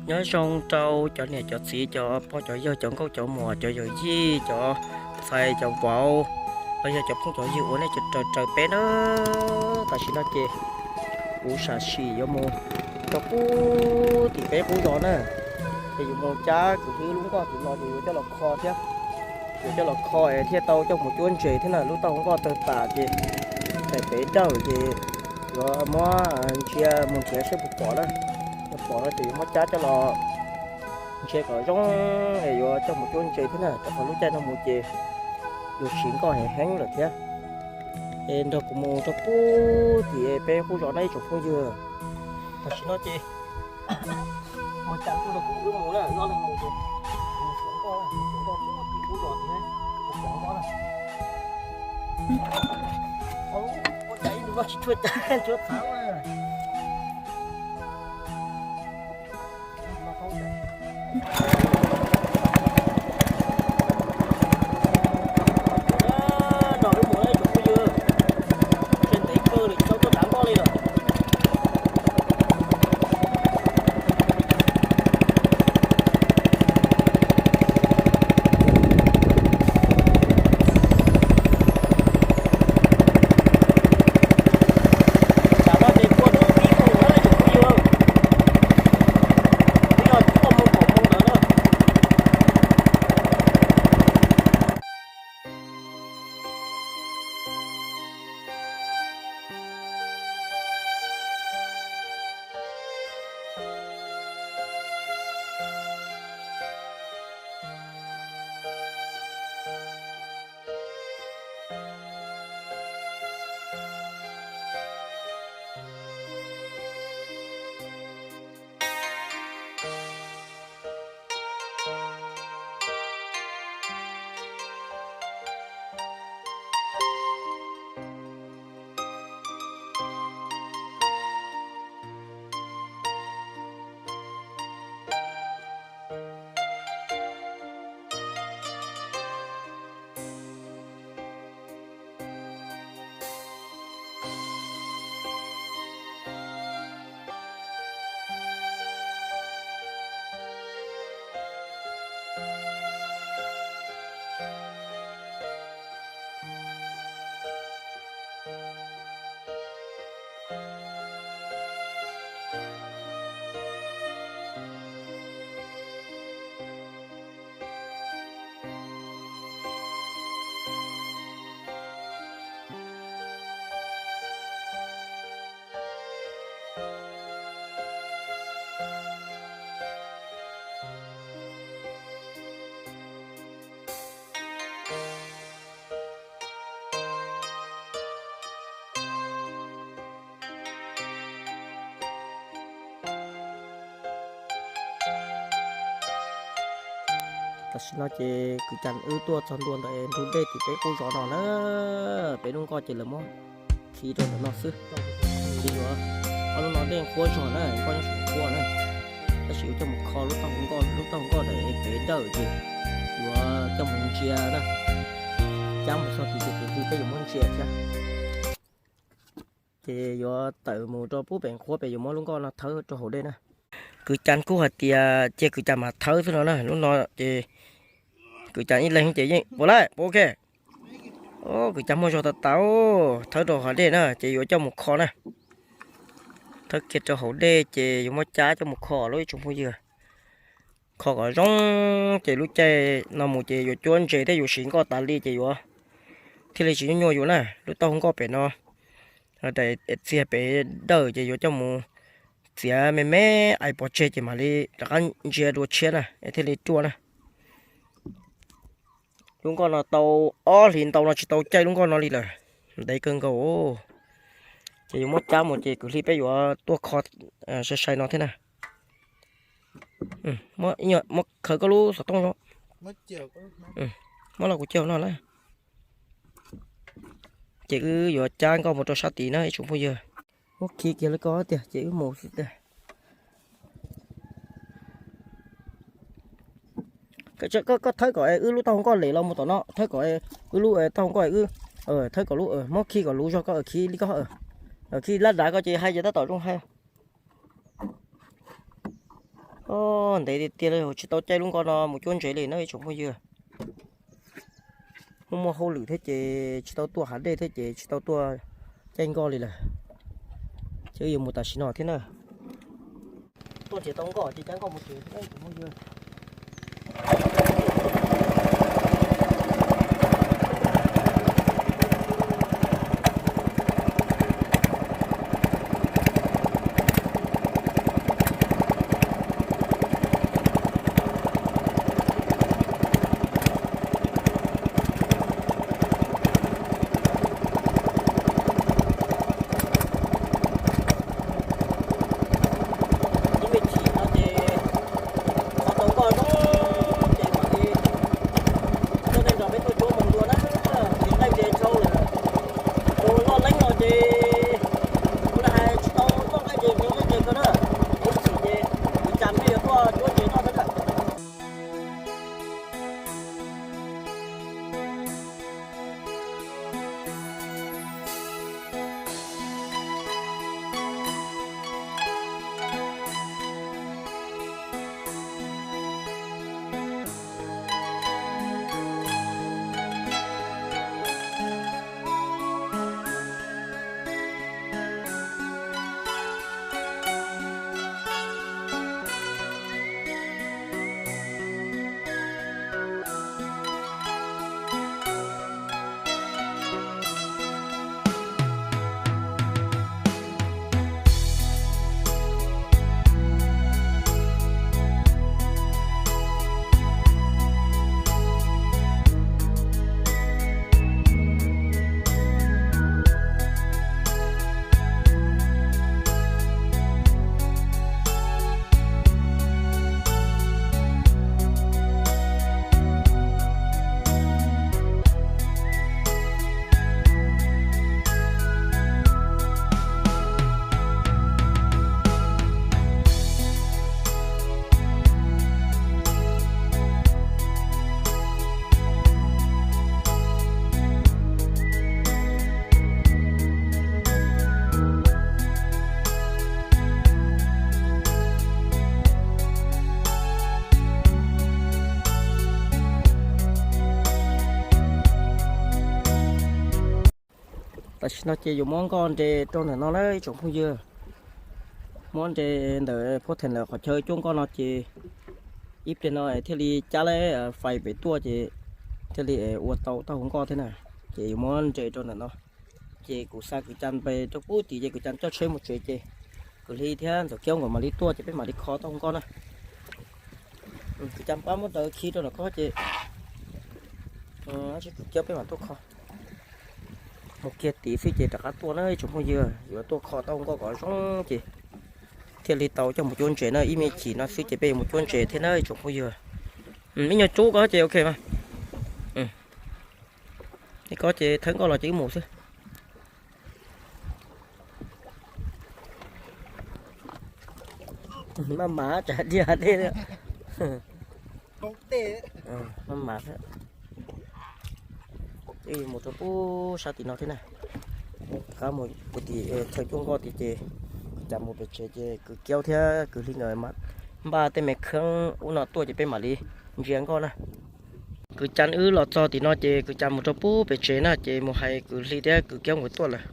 Nyob zoo rau cov niam cov txiv, cov pog cov yawg, cov nkauj cov muam, cov yawm yij, cov ntxhais cov vauv, los yog cov phooj cov ywg uas nej raws raws peb na. Tam sim no ces kuv sam sim yuav mus rau pub tim peb qub zos na, ces yuav mus cab kwv tij lub nkoj tim no ces yuav coj los kho thiab. Yuav coj los kho es thiaj tau coj mus cuab ntses thiab na. Lub taub hau nkoj tawg tas ces daim pem dawj ces yuav muab ntsia mus nrhiav seb puas pom na. Yog pom no ces yuav muab cab coj los ntsia kom zoo es yuav coj mus cuab ntses thiab na, rau qhov lub caij no mus ces yuav siv nkoj heev heev lawm thiab. Es nrog kuv mus rau pub tim peb qub zos na ib tsoom phooj ywg. Tam sim no ces mus cas kuj nrog kuv wb mus na, nyob neeg mus ces mus xyuas nkoj, mus xyuas nkoj pub tim qub zos tias mus xyuas nkoj na. Ua cas ib ntus no tsis tshua cas tshua txhav na. Nrog wb mus na ib tsoom phooj ywg, ntshe ntev kawg lawm tsis tau tuaj dav nkoj li lawm. Tam no ces kua hnub pib mus na ib tsoom phooj ywg, twb yog cuaj moo kaum moo ntawd na. Tam sim no ces kwv Cas wb tuaj txog ntua ntawm ntug dej tim peb qub zos no na. Peb lub nkoj ces lawv muab khi rau ntawm no xwb. Ces yuav, ob lub no dej nqhuab zog na, nkoj nyob saum nqhuab na. Tab sis yuav coj mus kho lub taub hau nkoj, lub taub hau nkoj ntawm pem dawj ces yuav coj mus ntsia na. Cab mus txog tid ces kwv tij peb yuav muab ntsia thiab. Ces yuav tawm mus rau pub pem nqhuab pem yuav muab lub nkoj no thawb rau hauv dej na. Kwv Cas kuj hais tias cia kwv Cas mam thawb xwb no na. Lub no ces kwv Cas ib leeg ces yeej puas laij puas ok. Kwv Cas muaj zog tas tas, thawb rau hauv dej na ces yuav coj mus kho na. Thawb kiag rau hauv dej ces yuav muab cab coj mus kho lub ib tsoom phooj ywg. Kho kom zoo ces lub caij no mus ces yuav cuab ntses thiab yuav siv nkoj tas li ces yuav thiaj li tsis nyuaj nyuaj yus na. Lub taub hau nkoj pem no daim txiag pem dawj ces yuav coj mus txiav me me ais pov tseg ces mam li rov qab ntsia dua tshiab na es thiaj li ruaj na. Lub nkoj no tau ob hlis ntau no tsis tau caij lub nkoj no li lawm, ntev kawg nkaus. Ces yuav muab cab mus ces kwv tij peb yuav tuaj kho sai sai no thiab na. Muab khaws koj lub xov tooj zoo. Muab los kuv cia no lawm. Ces wb yuav cab nkoj mus rau sab tid na ib tsoom phooj ywg. Muab khi kiag li ko tiag ces wb mus xwb tiag. Koj thawb kom wb lub taub hau nkoj lem los mus tom no, thawb kom wb lub taub hau nkoj, thawb kom lub, muab khi kom luv zog, koj khi li ko, khi lab dav ko ces hais ces tab tom zoo hais. Ntev tiag tiag li, tsis tau caij lub nkoj no mus cuab ntses li na ib tsoom phooj ywg. Muaj muaj hauj lwm thiab ces tsis tau tuaj hav dej thiab ces tsis tau tuaj caij nkoj li lawm. Ces wb yuav mus tam sim no thiab na. Tuaj tsis tau nkoj ces caij nkoj mus tsev thiab na ib tsoom phooj ywg. Ib me chim no ces qhov tau nkoj zoo ces mam li coj nej nrog peb tuaj cuab moos dua na. Ces nqaij ntses tshau lawm, tus loj leeb no ces kuv hais tsis tau loj nqaij ntses zoo nqaij ntses ko na. Ib chim ces kuv cam peb yuav tuaj cuab ntses noj thiab na. Tam sim no ces yuav muab nkoj nres rau ntawm no na ib tsoom phooj ywg. Muab nres ntawm phuab theem lawm qhov chaw cuab nkoj no ces ib pliag no thiaj li cab lab fais pem tuaj ces thiaj li ua tau taub hau nkoj thiab na. Ces yuav muab nres rau ntawm no. Ces kuv xa kwv Cas pes rau pub tim ces kwv Cas coj tsheb mus tsev ces kwv Hli thiab Ntxoov Kiaub nkawd mam li tuaj ces peb mam li kho taub hau nkoj na. Kwv Cas pab muab daws khi rau nram ko ces kwv Kiaub peb mam tuaj kho. Mus kiag tid xwb ces rov qab tuaj na ib tsoom phooj ywg, yuav tuaj kho taub hau nkoj kom zoo ces thiaj li tau coj mus cuab ntses na. Ib me chim no xwb ces peb yuav mus cuab ntses thiab na ib tsoom phooj ywg. Ib nyuag tsub ko ces ok mas. Ko ces thawb nkoj los ces wb mus xwb. Maj mam tsam diaj dej li. Maj mam. Mus rau pub sab tim no thiab na. Rov qab mus pub tim chaw cuab nkoj tid ces kwv Cas mus pem tsev ces kwv Kiaub thiab kwv Hli nkawd npaj tej me kheeb ub no tuaj ces peb mam li ntsia nkoj na. Kwv Cas wb los txog tim no ces kwv Cas mus rau pub pem tsev na ces mus hais kwv Hli thiab kwv Kiaub nkawd tuaj lawm.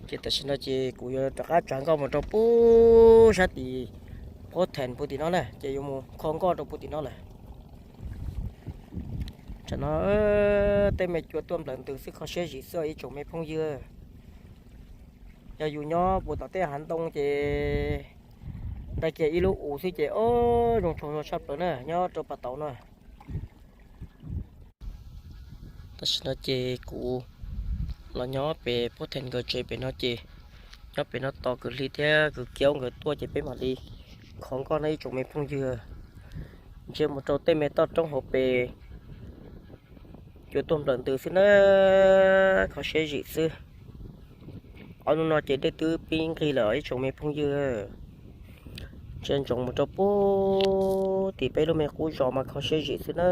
Ces tam sim no ces kuv yuav rov qab tsav nkoj mus rau pub sab tim phuab theem pub tim no na ces yuav mus kho nkoj rau pub tim no lawm. Tam no tej me cua tuaj nplawm ntws xwb, kho siab zim xwb ib tsoom me phooj ywg. Yog yus nyob puas tom tej hav ntoo ces ntais kiag ib lub u xwb ces o zoo tshaj plaws na nyob rau pas tauv no. Tam sim no ces kuv los nyob pem phuab theem nkawd tsev pem no ces nyob pem no tos kwv Hli thiab kwv Kiaub nkawd tuaj ces peb mam li kho nkoj na ib tsoom me phooj ywg. Ntsia mus rau tej me toj roob hauv pes cua tuaj nplawm ntws xwb na, kho siab zim xwb. Ob hnub no ces dej twb pib nqig lawm ib tsoom me phooj ywg. Ntsia ntsoov mus rau pub tim peb lub me qub zos mas kho siab zim xwb na.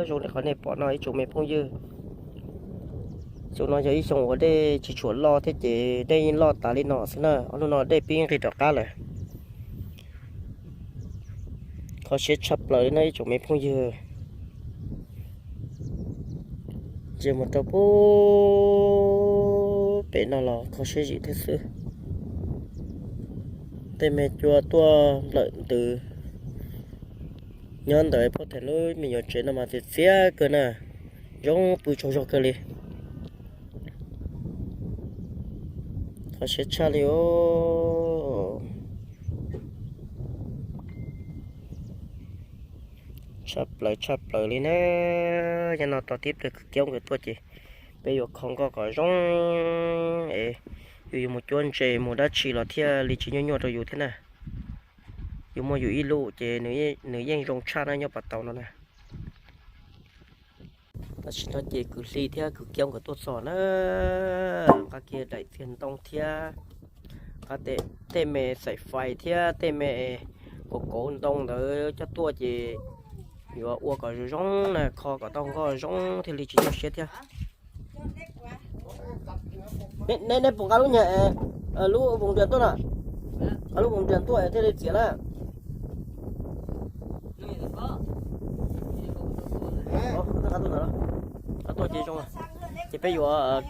Zoo li qhov nej pom no ib tsoom me phooj ywg. Xyoo no yog ib xyoo uas dej tsis tshua loj thiab ces dej yeej loj tas li no xwb na. Ob hnub no dej pib nqig rov qab lawm. Kho siab tshaj plaws li no ib tsoom me phooj ywg. Ntsia mus rau pem no los kho siab zim thiab xwb. Tej me cua tuaj nplawm ntws nyob ntawm Phob Theem lub me nyuam tsev no mas txias txias kawg na, zoo pw tsaug zog kawg li. Kho siab tshaj li os. Tshaj plaws tshaj plaws li na. Nyob no tos tib pliag kwv Kiaub nkawd tuaj ces peb yuav kho nkoj kom zoo es yus yuav mus cuab ntses mus dab tsi los thiaj li tsis nyuaj nyuaj rau yus thiab na. Yus muaj yus ib lub ces nws yeej zoo tshaj na nyob pas tau no na. Tam sim no ces kwv Hli thiab kwv Kiaub nkawd tuaj txog na. Nqa kiag daim txiag ntoo thiab nqa tej me xaim fais thiab tej me kauv kauv ntoo ntawd coj tuaj ces yuav ua kom zoo zoo na, kho kom tau nkoj zoo thiaj li tsis nyuaj siab thiab. Neb puas nqa lub nyuag, lub voos riam tuaj na? Nqa lub voos riam tuaj thiaj li txiav na. Tuaj ces zoo, ces peb yuav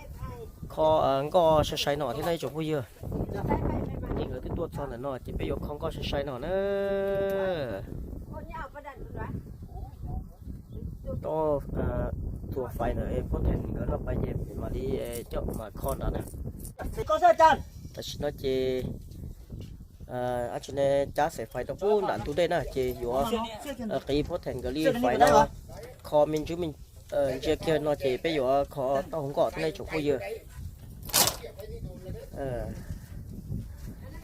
kho nkoj sai sai no thiab na ib tsoom phooj ywg. Nkawd twb tuaj txog ntawm no ces peb yuav kho nkoj sai sai no na. Tau, txuas fais ntawm Phob Theem nkawd noj pais ces mam li coj mam kho nrad na. Tam sim no ces ab tsi ne cab xaim fais rau pub nram ntug dej na ces yuav qiv Phob Theem nkawd li fais no kho me ntsis me ntsia kiag no ces peb yuav kho taub hau nkoj thiab na ib tsoom phooj ywg.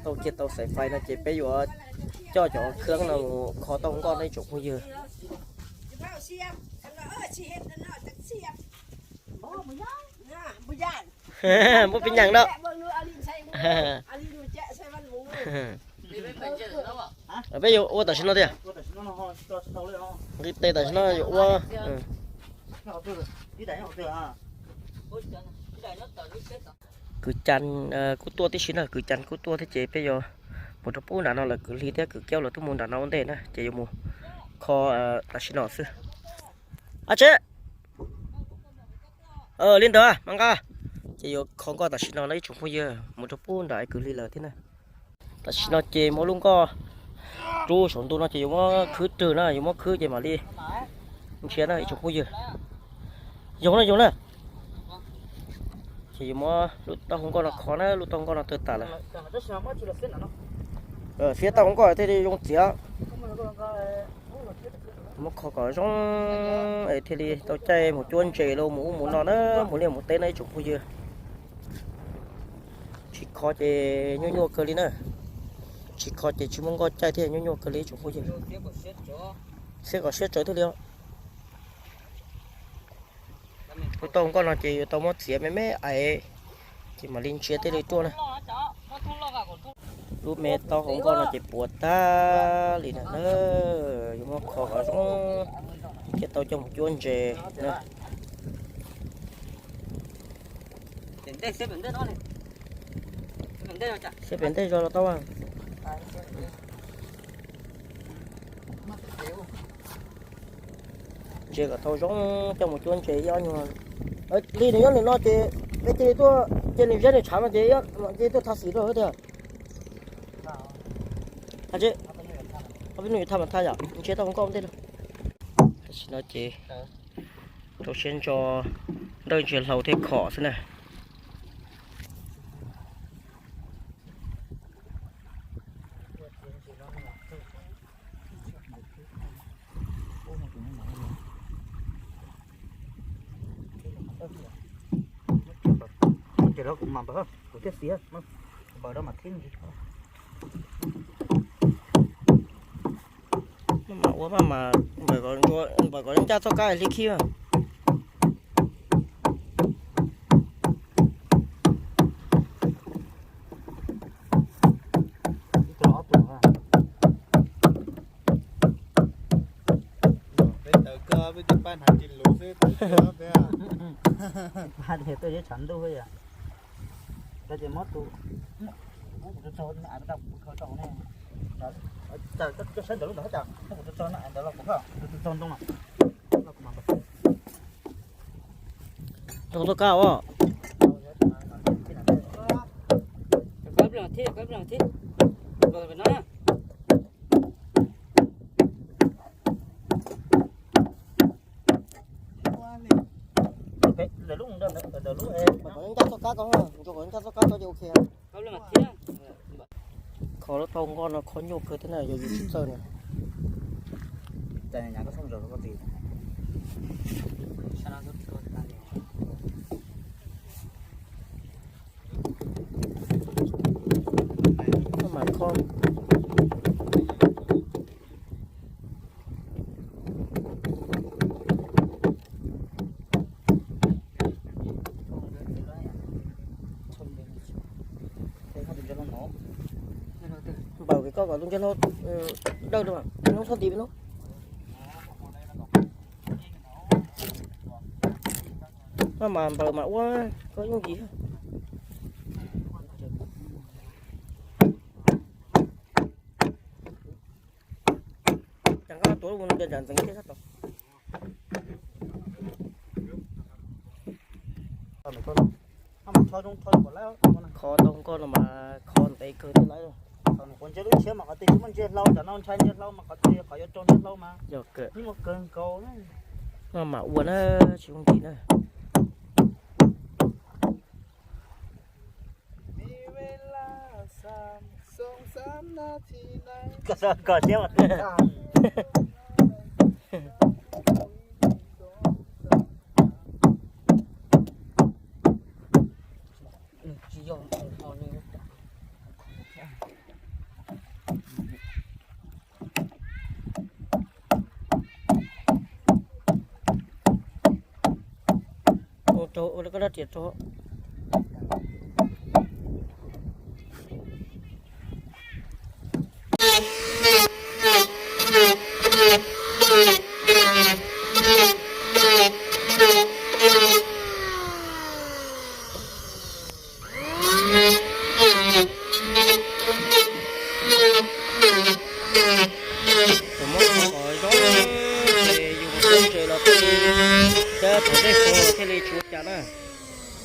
Tau kiag tau xaim fais no ces peb yuav coj cov khab no mus kho taub hau nkoj na ib tsoom phooj ywg. Muab pib nyeem na. Peb yuav ua tam sim no tiag. Nqis tes tam sim no yuav ua. Kwv Cas kuj tuaj tib si na, kwv Cas kuj tuaj thiab ces peb yuav mus rau pub nram no lawm, kwv Hli thiab kwv Kiaub lawv twb mus nram no ua ntej na ces yuav mus kho tam sim no xwb. Ab tsi, li ntawd mas nqa, ces yuav kho nkoj tam sim no na ib tsoom phooj ywg, mus rau pub nram kwv Hli lawm thiab na. Tam sim no ces muab lub nkoj rub saum ntu no ces yuav muab khwb rwg na, yuav muab khwb ces mam li ntsia na ib tsoom phooj ywg. Yoog na yoog na. Ces yuav muab lub taub hau nkoj no kho na, lub taub hau nkoj no tawg tas lawm. Xiab taub hau nkoj thiaj li zoo txiav. Muab kho kom zoo es thiaj li tau caij mus cuab ntses los mus ub mus no na, mus liaj mus teb na ib tsoom phooj ywg. Tsis kho ces nyuaj nyuaj kawg li na. Tsis kho ces tsis muaj nkoj caij thiab, nyuaj nyuaj kawg li ib tsoom phooj ywg. Xiab kom siab tsawv thiaj li os. Lub taub hau nkoj no ces yuav tau muab txiav me me aiv, ces mam li ntsia thiaj li ruaj na. Lub me taub hau nkoj no ces puas tag li na. Yuav muab kho kom zoo thiaj tau coj mus cuab ntses na. Siab pem ntej zog los tau. Ntses kom tau zoo coj mus cuab ntses ib ob nyuag. Li nws nyob nws no ces peb cia li tuaj, cia nws zeb nws tshav no ces cia li tuaj tha xim rau tiag. Ob peb nus yuav tha mas tha yom, ntsia tau nkoj ntej no. Tam sim no ces rau siab ntso nrawj ntsia hlau thiab khom xwb na. Ces kuv mam npawg, kuv thiaj xiav, npawg rau mam thib ntsis. Maj mam ua maj mam npawg kom ncaj txoj kab hli khib. Peb tawm koj peb tus pab hnav ris luv xwb, pab tias tuaj zeb tshav ntuj yom. Ces muab tus, kuv tau, kuv tau ne. Coj sawv ntawm lub ntawd, coj kuv tso ntawm los kuv tso ntoo. Tau toj kab os. Nkag txoj kab ko, ntsuas kom nkag txoj kab ko ces ok. Kho lub tau nkoj no kho nyuaj kawg thiab na, yog yus tsis txawj na. Koj mam kho. Npaum li koj kom lub ntsej hlau dawb rau, hnub txhob nti peb hnub. Koj mas npaws mas ua koj yooj yim. Cas koj tuav lub ntsej ntxeev thiab sab tod. Kho tau nkoj no mas kho ntev kawg thiaj lawm. Qhov ntsia lub tshiab mas qhov twg tsis muaj ntsej hlau, cov no ntshai ntsej hlau mas qhov twg qhov yuav rau ntsej hlau mas yog kawg, muaj kawg nkaus. No mas ua na, tsis yooj yim na. Koj siab mas tsis yog. Ua rau ua koj rab riam rau. Muab kho kom zoo ces yus mus txog tsev los thiaj li, thiab thaum dej foo los thiaj li tsis ua cas na.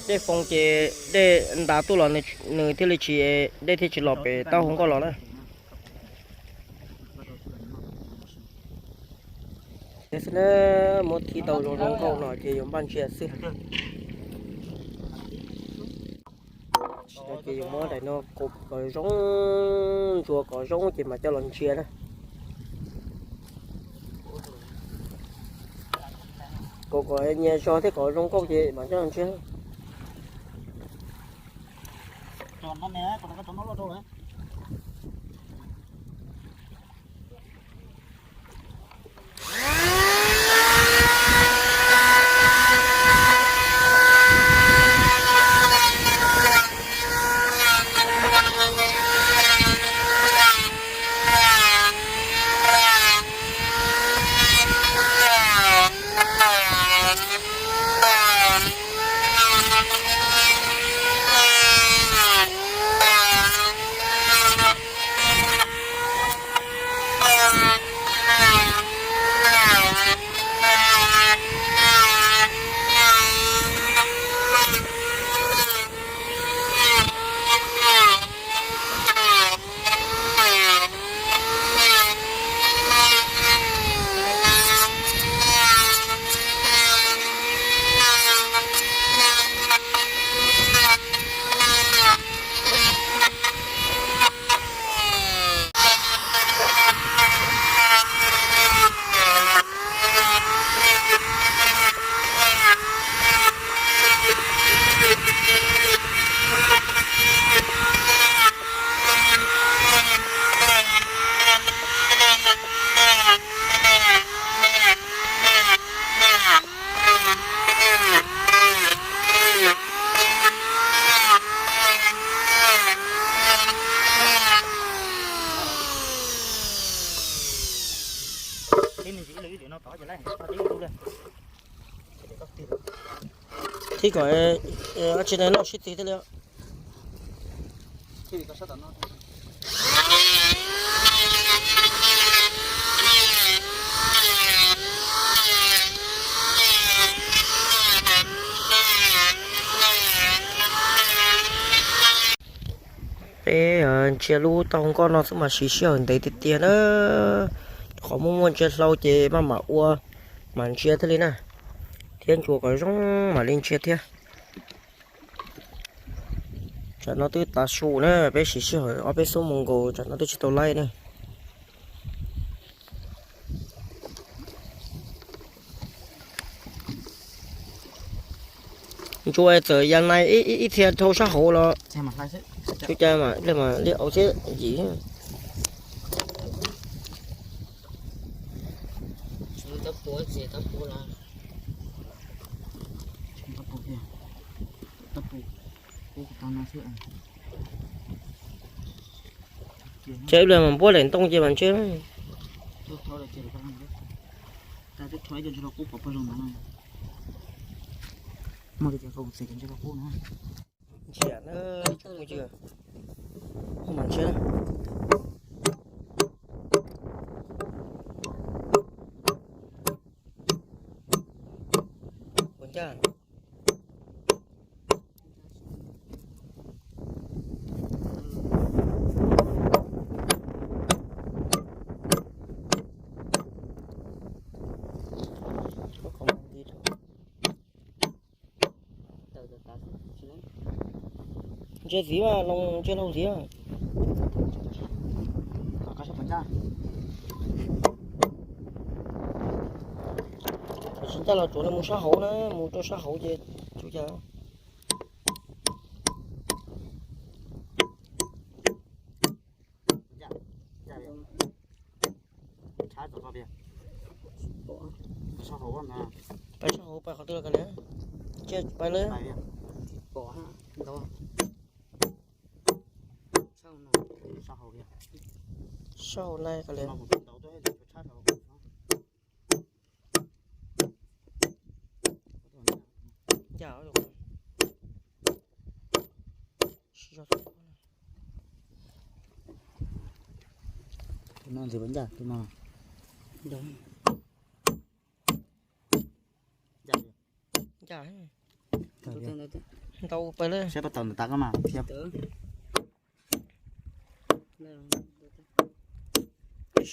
Dej foo ces dej ntas tuaj los nws thiaj li tsis, dej thiaj tsis los pem taub hau nkoj los na. Xwb na, muab thib tau zoo zoo nkauj no ces yuav npaj ntsia xwb. Tsis tau ces yuav muab daim no qus kom zoo, ntsuas kom zoo ces mam coj los ntsia na. Qus kom nyias zog thiab kom zoo nkauj ces mam coj los ntsia. Thib kom ab tsi ne noj sib txig thiaj li. Peb ntsia lub taub hau nkoj no xwb mas siv sij hawm ntev tiag tiag na. Qhov muaj muaj ntsia hlau ces maj mam ua, mam ntsia thiaj li na. Thiab ntsuas kom zoo mam li ntsia thiab. Tsam no twb tav su na, peb siv sij hawm ob peb xuab moos nkaus tsam no twb tsis tau laij na. Ntsuas txawm yas nais ib txhia dhau sab hauv los, cas mas li mas li auv thiab yim. Ces ib pliag mas npuab daim ntoo ces mas ntseb. Ntsia na, tsoom phooj ywg, ho mas ntseb na. Ua ncaj. Ntsia txiv mas, los ntsia laug txiv. Tsis ncaj los tsuav nws mus sab hauv na, mus rau sab hauv ces tsuas cas. Pais sab hauv, pais qhov twg los kav liam. Cia pais lawm. Sab hauv na kav liam. Ncaj. Tus no ntxiv puas ncaj tus no? Ncaj. Ntau pawg lawm. Saib pab tawm ntawm tas koj mas thiab.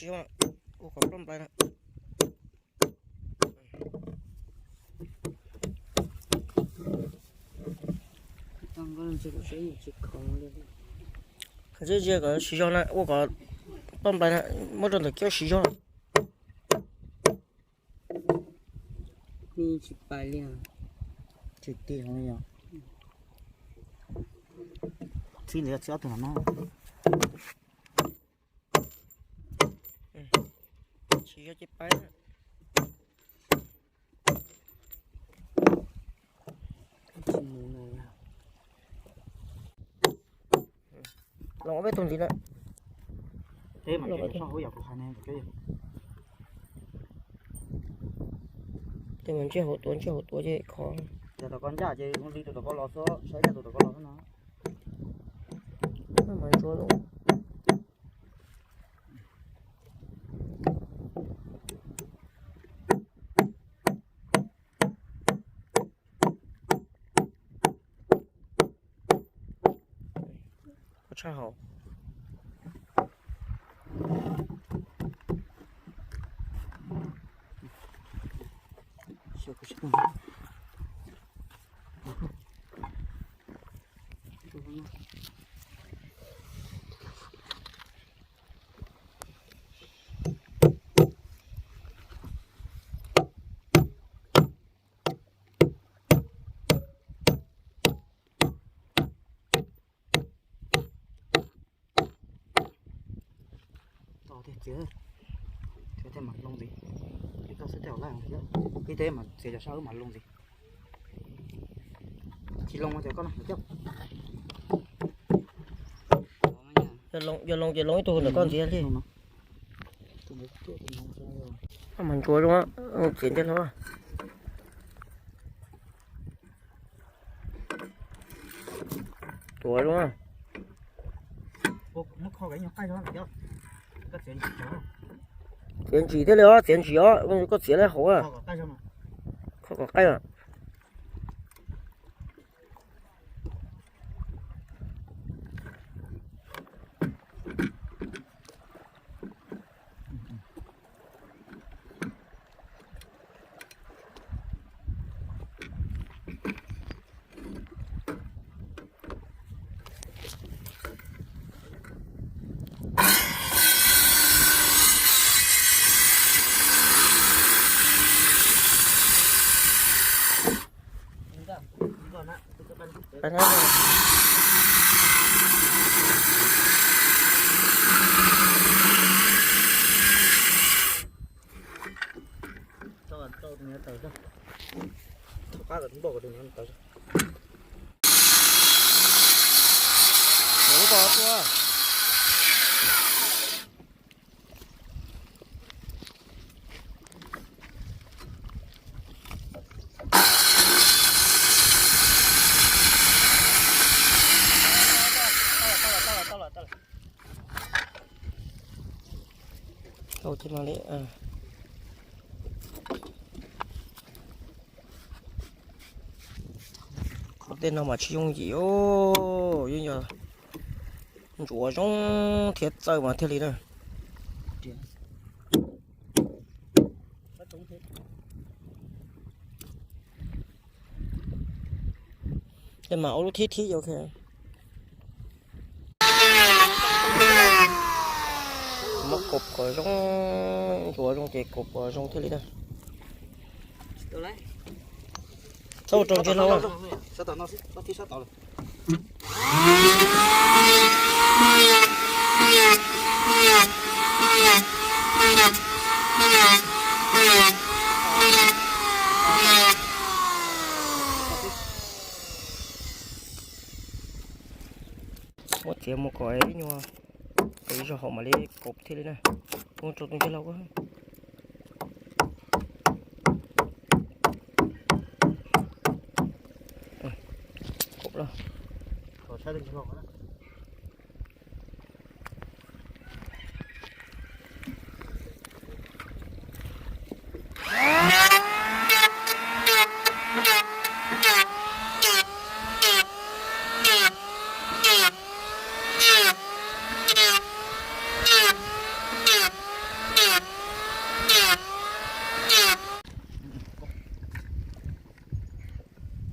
Ua qhov ploj nplai na. Zeb zias kom siv zog na, ua kom ploj nplai na, muab rau ntawm kiab siv zog. Tsis pais li. Tsis ti li. Txib ntawd txib ob tug no no. Siv zog ces pais. Los ob peb tug ntxiv na. Tes mas ntsej hauv tuav, ntsej hauv tuav ces khov. Tus tom koj ncaj ces zoo li tus tom koj los xwb, saib ncaj tus tom koj los xwb no. Mas ntsuav lawm. Tshaj hauv. Txiav, txiav tej mas loo ntxiv, txiav koj xwb tej laij thiab, ib teb mas txiav cov sab wb mas loo ntxiv. Tsis loo mas cov koj no coj. Yog loo ces loo ib tug ntawm koj ntxiv li. Mas ntsuav zoo, txiav ntsej hlau. Tuav zoo. Txiav ntsim thiaj li os, txiav ntsim os, koj txiav lawm hauv. Kho kom qaij os. Tau thiab no li. Qhov tej no mas tsis yooj yim os, yeej yog ntsuav zoo thiab txawj mas thiaj li na. Tej mas ua lub thib thib ok. Muab kaum kom zoo, ntsuav zoo ces kaum kom zoo thiaj li na. Txhob ua rau ntsej hlau. Muab txiav mus kom ib nyuag, kom ib zaug haum mam li kaum thiaj li na. Ua rau tus ntsej hlau.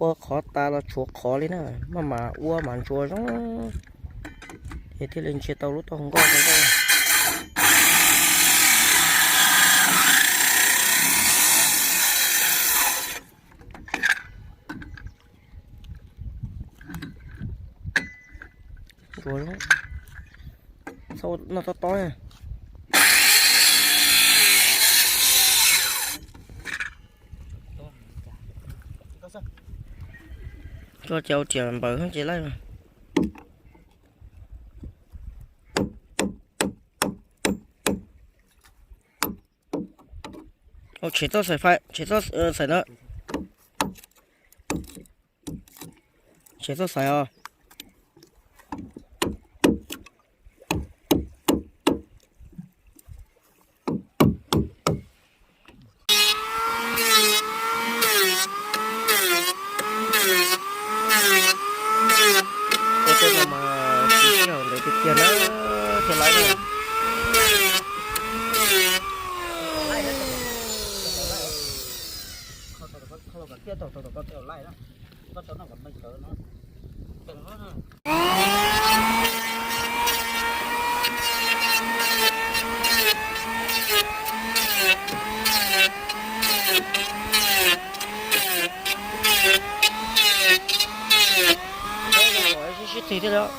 Ua qhov tas los tshuav qhov li na, maj mam ua mas ntsuav zoo, ces thiaj li ntsia tau lub taub hau nkauj zoo nkauj. Ntsuav zoo, txhob noj tob tob. Tso ces ua riam npaws ces laij. Tshem txoj xaim fais, tshem txoj xaim ntawd. Tshem txoj xaim os. Ua tej no mas tsis sij hawm ntawd tiag tiag na, thiaj laib na. Sib txig thiab.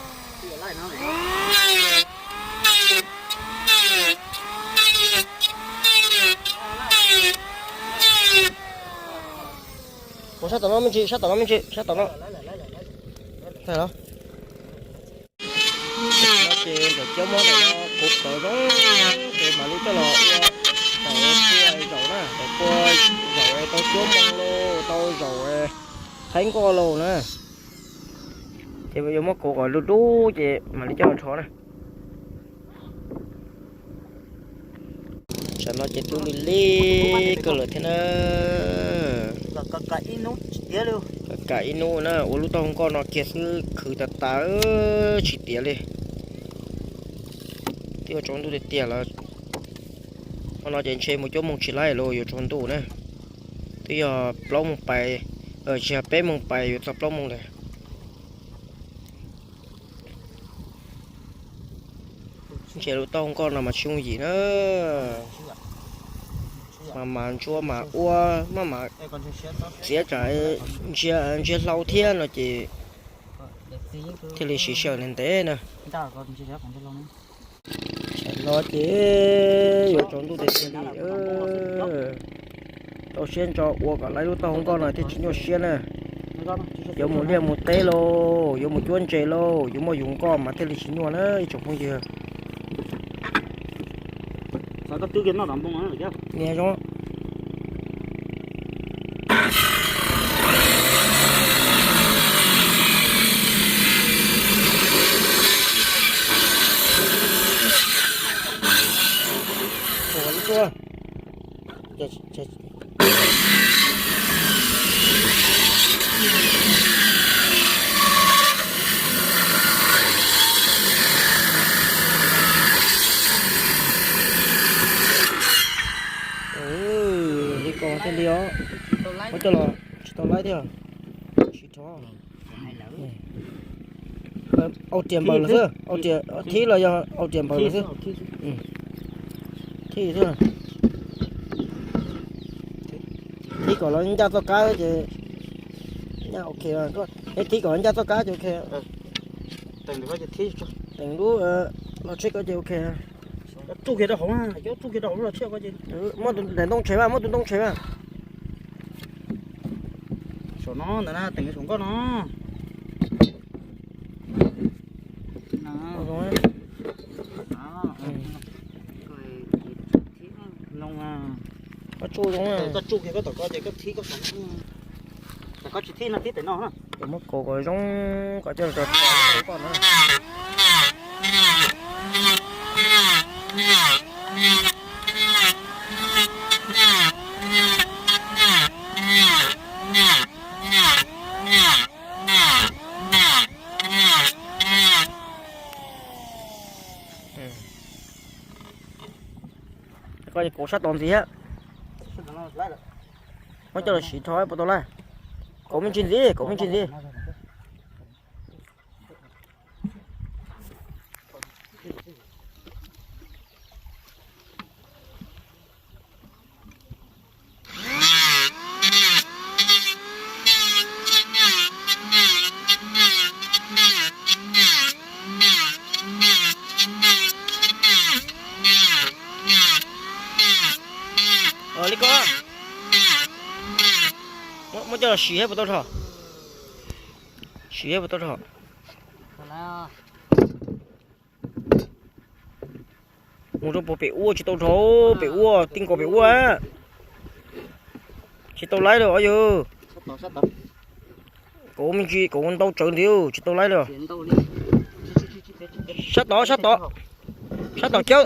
Mus sab tom no me ntsis, sab tom no me ntsis, sab tom no. Tag los. No ces ntawm cov mob ntawm no kuv kawv zoo, ces mam li coj los ua zaum, pua zaum na, zaum pua zaum tau cuab moo lauj, tau zaum thaib nkoj lauj na. Ces yuav muab kuv kom lub lub ces mam li coj los rho na. Tam no ces twb lig lig kawg lawm thiab na. Kam ib hnub na, ua lub taub hau nkoj no kiag xwb khwv tas tas tsis tiav li. Twb yuav tsaus ntuj tiag tiag lawm. Qhov no ces ntshe mus cuab moo tsis laib los yuav tsaus ntuj na. Twb yog plaub moos pais, tsis yog peb moos pais yuav txog plaub moos lawm. Ntshe lub taub hau nkoj no mas tsis yooj yim na. Mas mas ntsuav mas ua maj mam txiav tsam ntsia, ntsia hlau thiab no ces Thiaj li siv sij hawm ntev ntev na. Tsam no ces yuav tsaus ntuj tiag tiag li. Rau siab ntso ua kom laib lub taub hau nkoj no thiaj tsis nyuaj siab na. Yuav mus liaj mus teb lauj, yuav mus cuab ntses lauj, yuav muaj yus nkoj mas thiaj li tsis nyuaj na ib tsoom phooj ywg. Niam zoo. Li ko thiaj li os. Muab coj los tsis tau laib thiab. Tsis rov. Au riam npaws lawm xwb, au riam thib los yog au riam npaws lawm xwb. Thib xwb. Thib kom los ncaj txoj kab ces ncaj ok. Thib kom los ncaj txoj kab ces ok. Teem lub los tsheb ko ces ok. Tsuj kiag rau hauv, tsuj kiag rau hauv lub los tsheb ko ces. Muab tus daim ntoo tshem mas, muab tus ntoo tshem mas. Saum no ntawd na, teem saum nkoj no. Koj tsuj zoo, koj tsuj kiag koj tom ko ces koj thib koj saum no. Koj tsis thib no thib pem no na. Muab kaus kom zoo, kom coj los tso koj na. Koj kaus sab tod ntxiv. Muab coj los siv rho puas tau lawm. Kaus me ntsis ntxiv, kaus me ntsis ntxiv. Li ko. Muab coj los siv thiab puas tau rho? Siv thiab puas tau rho? Mus rau puag pem ua tsis tau rho, pem ua, tij nkaus pem ua. Tsis tau laib lawm os yawg. Kaus me ntsis, kaus ntau tsawv nti, tsis tau laib lawm. Sab tod, sab tod. Sab tod kiaub,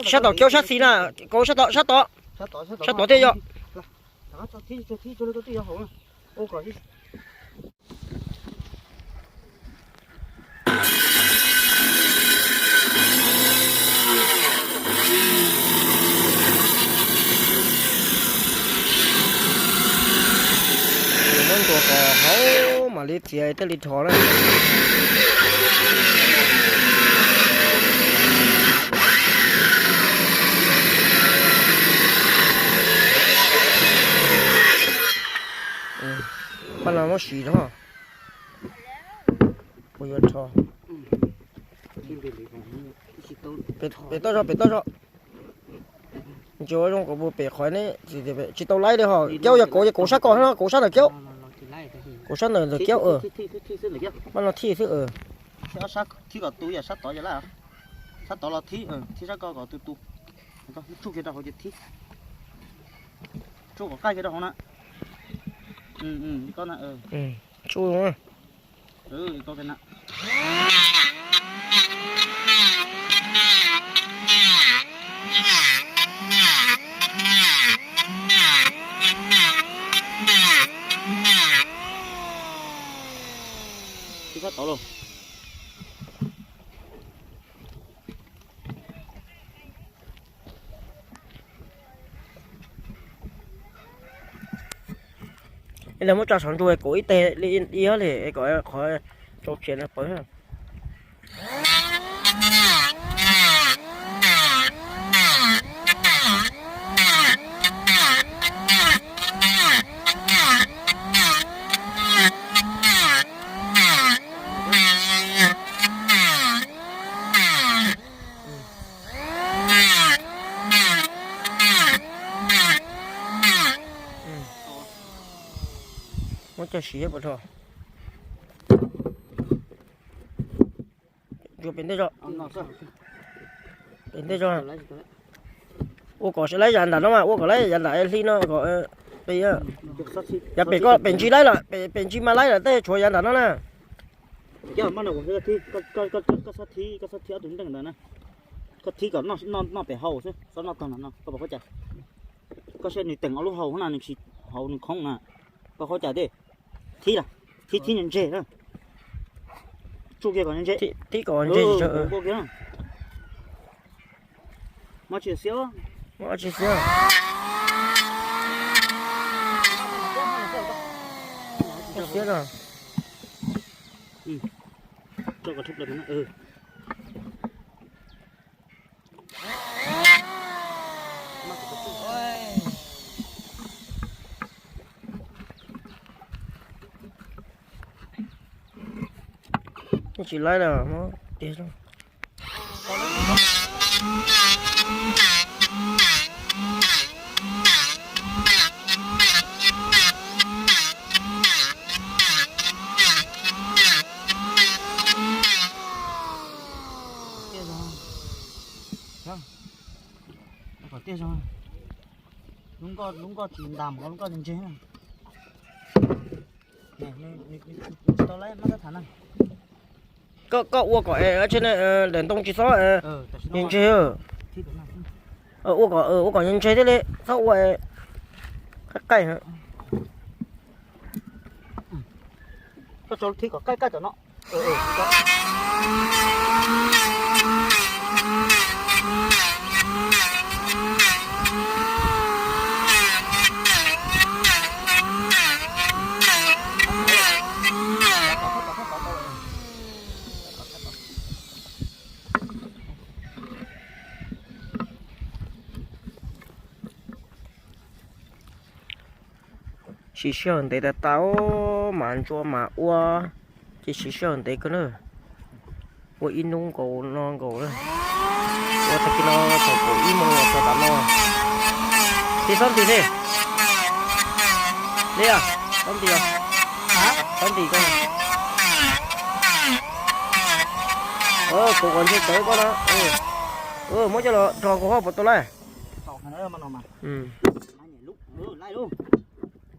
sab tod kiaub sab xis na, kaus sab tod, sab tod. Sab tod thiaj yog. Muab ntuas kom hauv mam li txiav thiaj li rho na. Pab no muab siv rho. Kuv yuav rho. Pem toj zog, pem toj zog. Ntsia ua zoo kom puas pem qhov ne, tsis tau laib li ho. Kiaub yog kaus, yog kaus sab ko, kaus sab ntawm kiaub. Kaus sab ntawm ntawm kiaub. Pab no thib xwb. Thib kom tu, yog sab tod, yog laj, sab tod los thib, thib sab ko kom tu tu. Tsuj kiag rau hauv ces thib. Tsuj kom qaj kiag rau hauv na. Tsuj. Thib sab tod los. Ib leeg muab tso saum ntsug kuv ib teg li ib ob li kom qhov tso tsev no pawv. Coj siv puas rho. Ntsuas pem ntej zog. Pem ntej zog. Ua kom laib yav nram no mas, ua kom laib yav nram hli no kom pem. Yav pem ko pem ntsis laib lawm, pem ntsis mas laib lawm tej tshuav yav nram no na. Koj thib, koj thib ob tug nreej ntawd na. Koj thib kom noj pem hau xwb, txhob noj tag no, koj puas khaub cai? Koj saib nws teem ob lub hau na, nws tsis hau nws khoob na. Koj khaub cai tej. Thib, thib thib ntseg na. Tsuj kiag kom ntseg. Thib kom ntseg. Muab tsis xiab. Muab tsis xiab. Tsis xiab no. Tsis laib lawm, muab tiag. Tiaj zoo, kom tiaj zoo. Lub nkoj, lub nkoj tsis ntas, lub nkoj ntseg. Tsis tau lawm, muab tham na. Koj, koj ua kom es daim ntoo tsis txhob ntseg. Ua kom, ua kom ntseg thiaj li txhob ua qaij qaij. Koj tso lub thib kom qaij qaij tom no. Siv sij hawm ntev tas tas, mas ntsuas mas ua, ces siv sij hawm ntev kawg na. Ua ib hnub nkaus no nkaus na. Ua tag kis no thaum kaum ib moos los txog tav no. Tiv txhob ntis li. Li, txhob ntis os. Txhob ntis koj. Kuv kom ntseg tawv koj na. Muab coj los rho kuv ho puas tau lawm.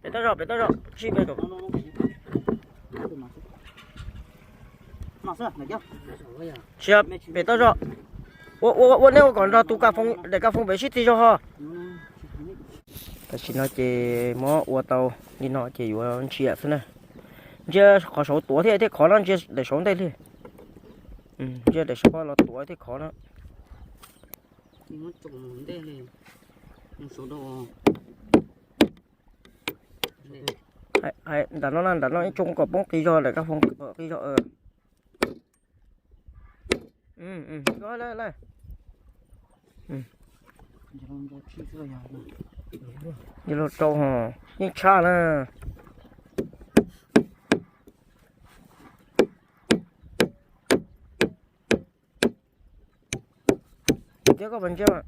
Pem toj zog, pem toj zog, sib pem. Tsis, pem toj zog. Ua, ua, ua neb ua kom nrog tus ka foos, daim ka foos pem sib txig zog ho. Tam sim no ces muab ua tau li no ces yuav ntsia xwb na. Ntsia qhov saud tuav thiab thiaj khov no, ntsia daim saud ntej li. Ntsia daim saud los tuav thiaj khov no. Nram no na, nram no ib tsoom kom poob qis zog, daim ka foos qis zog. Los rau ho, yeej tshaj na. Thiab koj puas ntsia mas.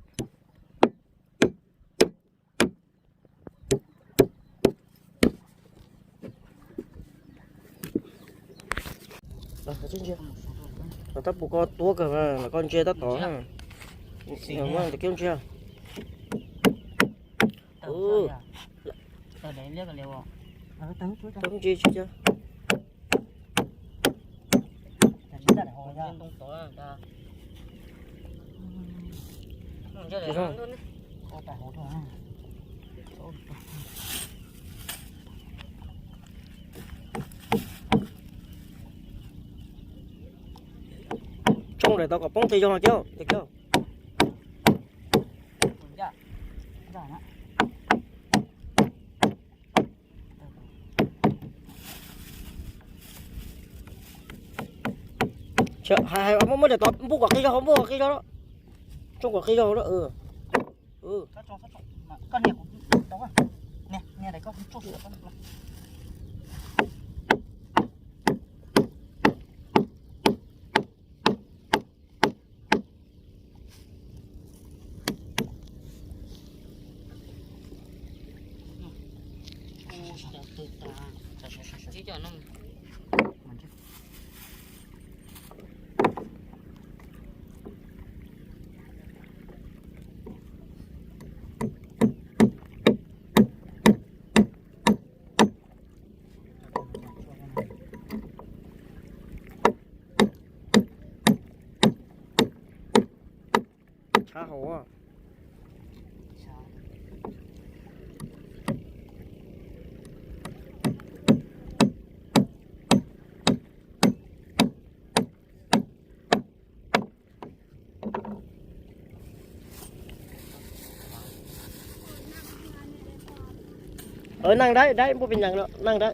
Los tab pus koj tuab kawg, los koj ntsia tab tom. Ntsia. Ntsia tsis. Tsoo daim tau kom poob qis zog kiag. Hais, hais, muab, muab daim tod npuj kom qis zog, npuj kom qis zog. Tsoo kom qis zog. Tshab hauv. Neej dab dab muaj pes nees no, neej dab.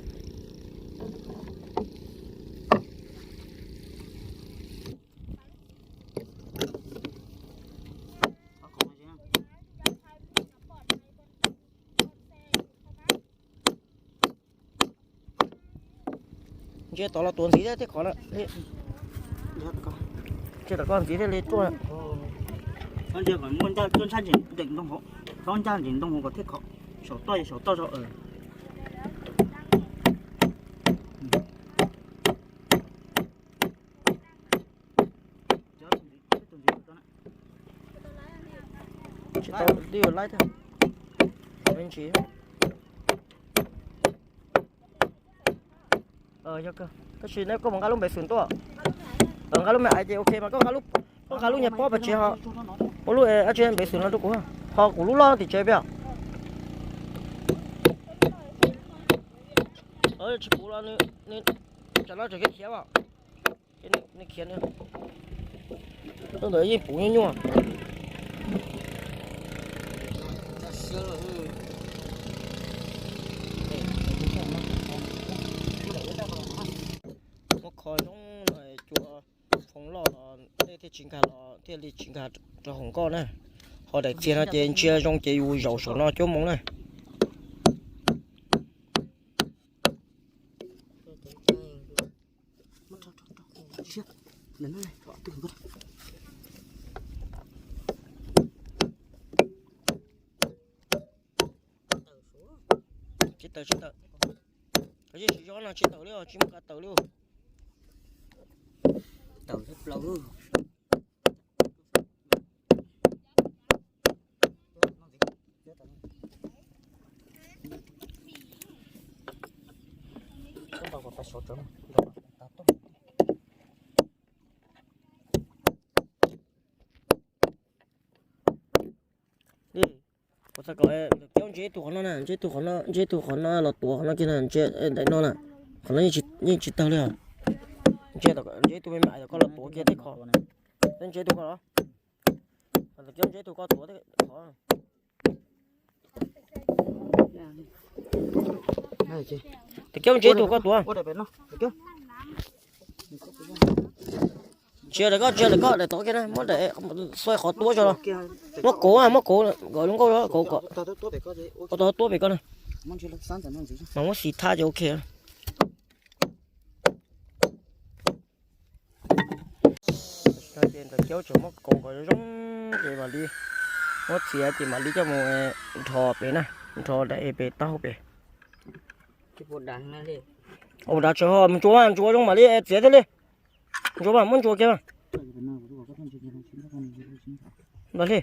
Ntsia tod los tuav ntxiv thiab tej qhov na. Ntsia tom koj ntxiv thiaj li tuaj. Muaj ncaj tuaj ntshab ntees ntoo hauv, txhob ncaj ntees ntoo hauv kom thiaj khov, saum toj saum toj zog. Tsis tau, twb yuav laib thiab. Me ntsis. Tab sis neb koj mus nqa lub npev xwm tuaj, nqa lub me aiv ces ok mas koj nqa lub nyuag pob pas tsev ho, ua lub dab tsi npev xwm no rau kuv, ho kuv lub loj tim tsev peb. Tsis puv los nws, tsam no tseem khiav khiav os. Nws khiav, lub ntawd yeej puv nyuaj nyuaj. Muab kho zoo, cua foom loj los dej thiaj tsis nkag los thiaj li tsis nkag rau hauv nkoj na. Ho daim txiag no ces ntsia zoo ces yus zaum saum no cuab moo na. Tsis tawm, tsis tawm. Koj yeej tsis zoo no tsis tawm li os, tsis muaj qab tawm li os. Kuv xav kom ntawm kiab ntsia tus qhov no na, ntsia tus qhov no, ntsia tus qhov no los tuav qhov no kiag na, ntsia daim no na, qhov no yeej tsis tawg li os. Ntsia, ntsia tus me me tom koj los tuav kiag tej qhov, ntsia tus ko los, ntawm kiab ntsia tus ko tuav tej qhov. Tus kiab ntsia tus ko tuav. Tsia daim ko, tsia daim ko, daim tod kiag na, muab daim xua qhov tuab tso los. Muab kauv, muab kauv kom lub nkauj kauv kom, kauv tod tuab pem ko na. Mas muab xis thab ces ok. Ces ntawm kiab tseem muab kauv kom zoo ces mam li muab txiav ces mam li coj mus nrho pem na, nrho daim pem taub hau pem. Ua dav tsev ho mus ntsuas, ntsuas zoo mam li txiav thiaj li. Ntsuas mas muab ntsuas kiag mas. Npam li.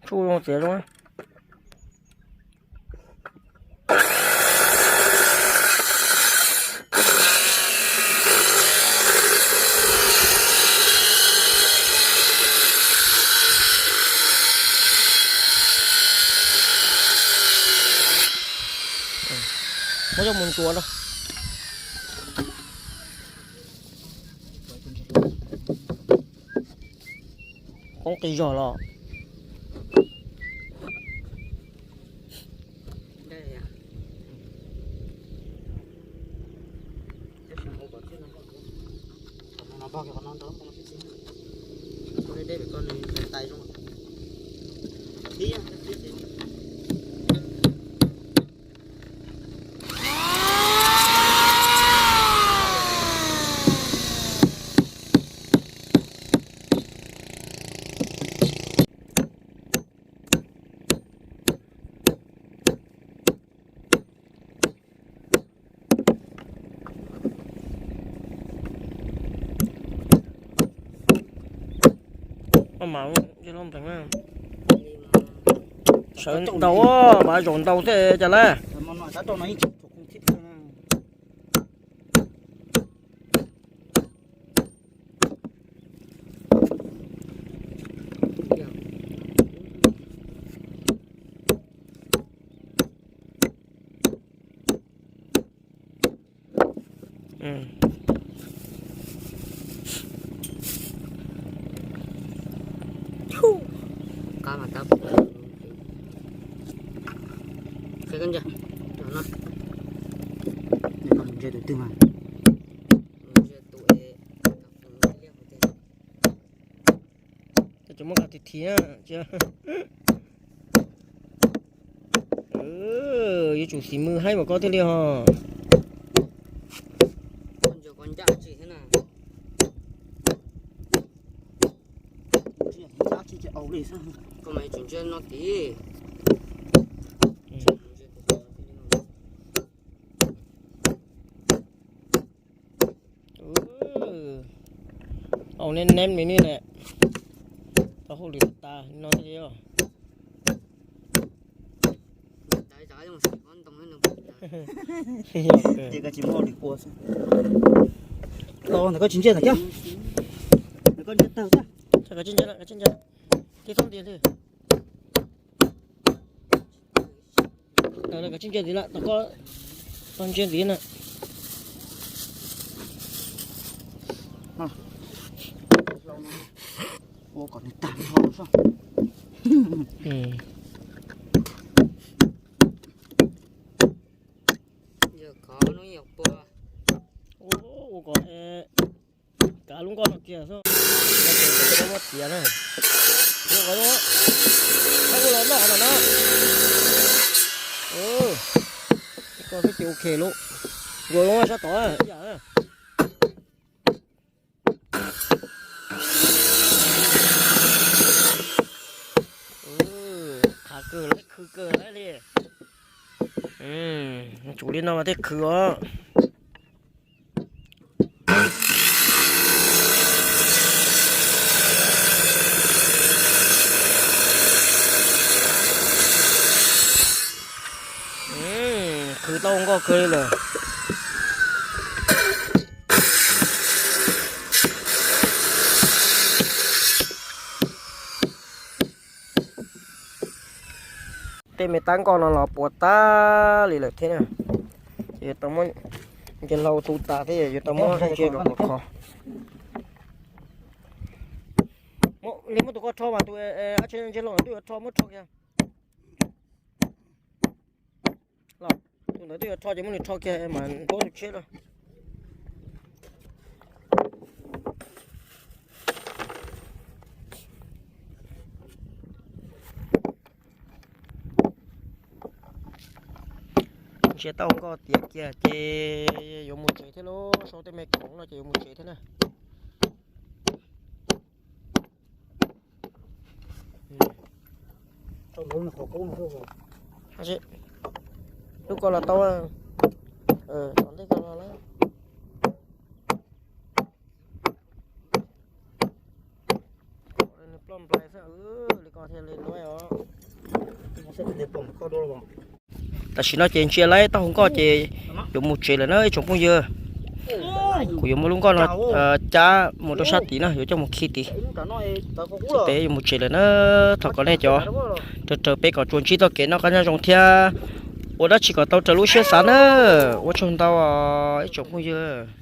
Tsuj zoo txiav zoo. Muab coj mus ntsuas na. Poob qis zog los. Maj mam ntsej loj nplees na. Sawv ntau, mas zaum ntau xwb cas lawm. Qab mas tab, qhia koj ntsia, no, ntsia tus twg mas, ntsia tus es, tab tsis muab qas tiv thiv na. Yuav tsum xis mws haib mas koj thiaj li ho. Au neb neb li ni lawm. Tau hauj lwm tas no thiab. Ces koj tsis muaj hauj lwm ua xwb. Ntawm koj tsis ntsiag ntawm koj. Ntawm koj ntsiag tawg xwb. Koj tsis ntsiag, koj tsis ntsiag. Tib txhob ntiag li. Koj tsis ntsiag ntxiv lawm, tau koj tau ntsiag ntxiv na. Ua kom nws tag nrho. Ua kom kav lub nkoj no kiag xwb. Muab tiav na. Ua kom, ua los noj qhov no na. Koj xwb ces ok lawm. Yuav lub sab tod ib yam na. Qhav kawg lawm, khw kawg lawm li. Tsum li no mas thiaj khw os. Khw tau nkoj kawg li lawm. Tej me tab nkoj no los puas tag li lawm thiab na. Ces yuav tau muab nce hlau tu tas thiab yuav tau muab nce kom khov. Li muab tus koj rho mas tus ab tsi nce hlau twb yuav rho, muab rho kiag. Los, tus ntawd twb yuav rho ces muab nws rho kiag mas ntuav tus tshiab lawm. Ntsia tau nkoj tiav kiag ces yuav mus tsev thiab lauj, sau tej me khoom no ces yuav mus tsev thiab na. Lub koj los tau, tom ntej koj los lawm. Nws ploj nplais xwb, li ko thiaj li luaj os. Tam sim no ces ntsia laib taub hau nkoj ces yuav mus tsev lawm na ib tsoom phooj ywg. Kuv yuav muab lub nkoj no cab mus rau sab tid na, yuav coj mus khi tid. Peb yuav mus tsev lawm na, thov kom nej cov raws raws peb kom tsuas ntsib txoj kev noj qab nyob zoo thiab ua dab tsi kom tau raws lub siab xav na. Ua tsaug ntau ib tsoom phooj ywg.